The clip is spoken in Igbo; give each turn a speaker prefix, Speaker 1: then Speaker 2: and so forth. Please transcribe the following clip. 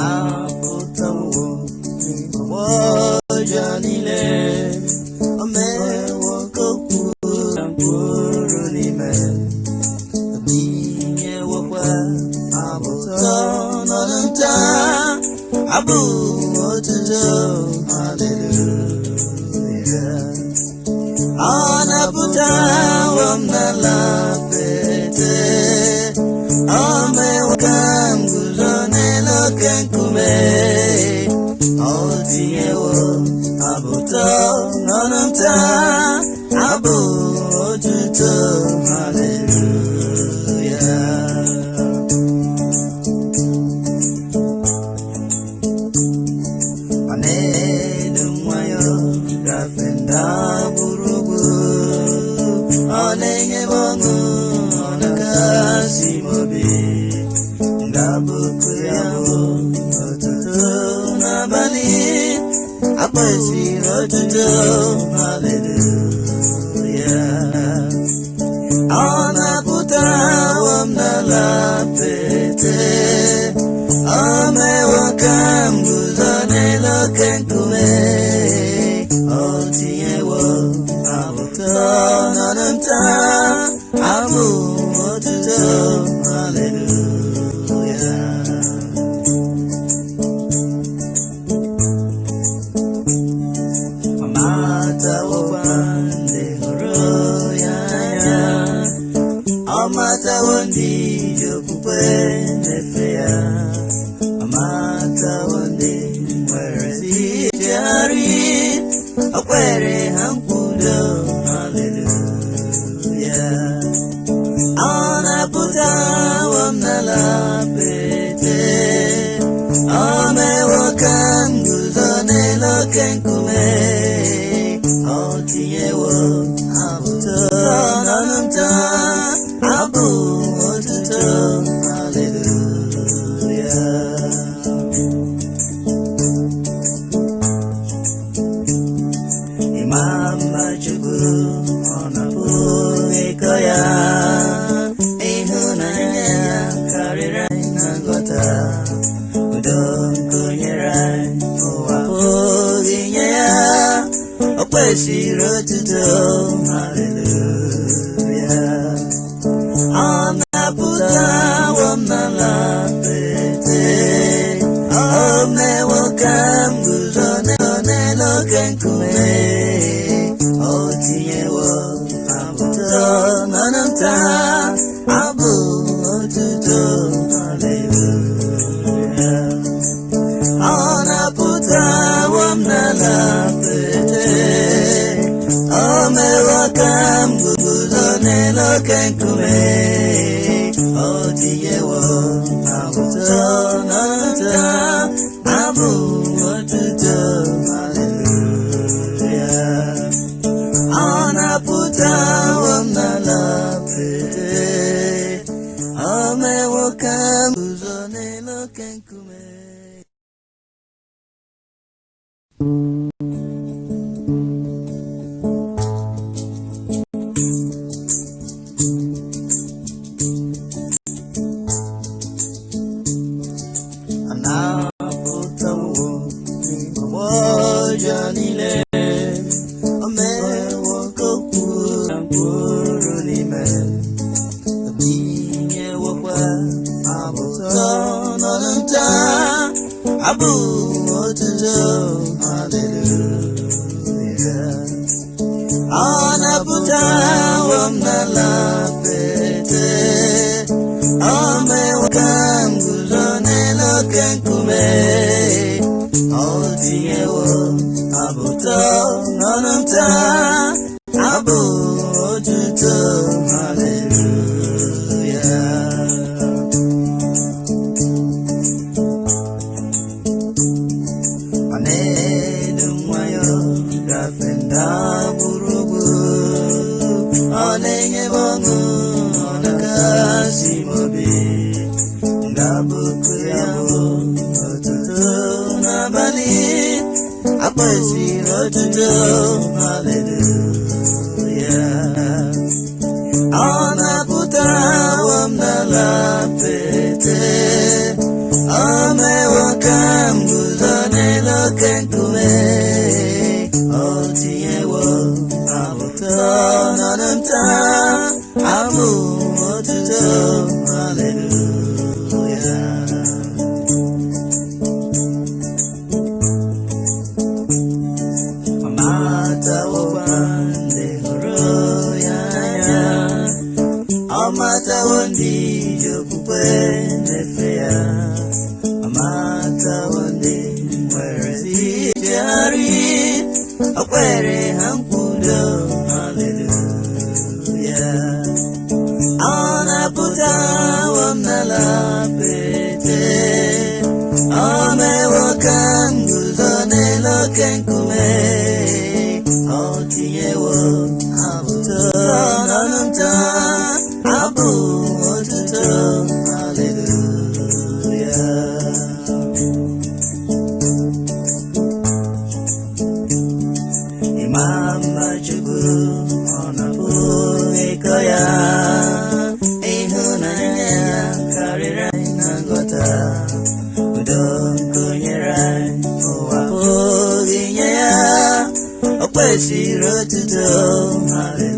Speaker 1: Anapụtawo n'ime ọjọọ niile, o mewo ka okwu na mkpụrụ n'ime, tinyewokwa abụtọ n'ọnụ nta, abụ otuto, haleluya. Ọ napụtawo m n'ala pete, o mewo ka m guzo n'elu oke nkume, o tinyewo abụtọ n'ọnụ m taa, abụ otuto, haleluya. Ọ na-edu m nwayọ gafe ndagwurugwu, ọ na-enye m ọṅụ, ọ na-akasi m obi, ndabụkụ ya bụ otuto n'abalị, akpọsiri otuto, haleluya. Ọ na-apụtawo m n'ala pete, o mewo ka m guzo n'elu oke nkume, o tinyewo abụtọ n'ọnụ m taa, abụ otuto, haleluya. Ọ matawokwa ndị hụrụ ya anya, ọ matawo ndị ji okwukwe na-efe ya, ọ matawo ndị nwere ezi nchegharị, o kwere ha nkwudo, haleluya. Ọ na-apụtawo m n'ala pete, o mewo ka m guzo n'elu oke nkume, o tinyewo abụtọ n'ọnụ m taa, abụ otuto, haleluya. Ịma mma Chukwu, ọ na-apụghị ịkọ ya, ịhụnanya ya karịrị anyị na nghọta, udo nke o nyere anyị ụwa apụghị inye ya, o kwesịrị otuto, haleluya. Ọ na-apụtawo m n'ala pete, o mewo ka m guzo n'elu oke nkume, o tinyewo abụtọ n'ọnụ m taa, abụ otuto, haleluya. Ọ na-apụtawo m n'ala pete, o mewo ka m guzo n'elu oke nkume, o tinyewo abụtọ n'ọnụ m taa, abụ otuto, haleluya. Ọ na-apụtawo m n'ala pete, o mewo ka m guzo n'elu oke nkume. Anapụtawo n'ime ọjọọ niile, o mewo ka okwu na mkpụrụ n'ime, o tinyewokwa abụtọ n'ọnụ m taa, abụ otuto, haleluya. Ọ napụtawo m n'ala pete, o mewo ka m guzo n'elu oke nkume, o tinyewo abụtọ n'ọnụ m taa, abụ otuto, haleluya. Ọ na-edu m nwayọ gafe ndagwurugwu, ọ na-enye m ọṅụ, ọ na-akasi m obi, ndabụkụ ya bụ otuto n'abalị. Kwesịrị otuto, haleluya. Ọ napụtawo m n'ala apịtị, o mewo ka m guzo n'elu oke nkume, o tinyewo abụ ụtọ n'ọnụ m taa, abụ otuto, haleluya. Ọ ndị hụrụ ya anya, ọ matawo ndị ji okwukwe na-efe ya, ọ matawo ndị nwere ezi nchegharị, o kwere ha nkwudo, haleluya. Ọ na-apụtawo m n'ala apịtị, o mewo ka m guzo n'elu oke nkume, o tinyewo abụ ụtọ n'ọnụ m taa, abụ otuto, haleluya. Ịma mma Chukwu, ọ na-apụghị ịkọ ya, ịhụnanya ya karịrị anyị na nghọta, udo nke o nyere anyị ụwa apụghị inye ya, o kwesịrị otuto, haleluya.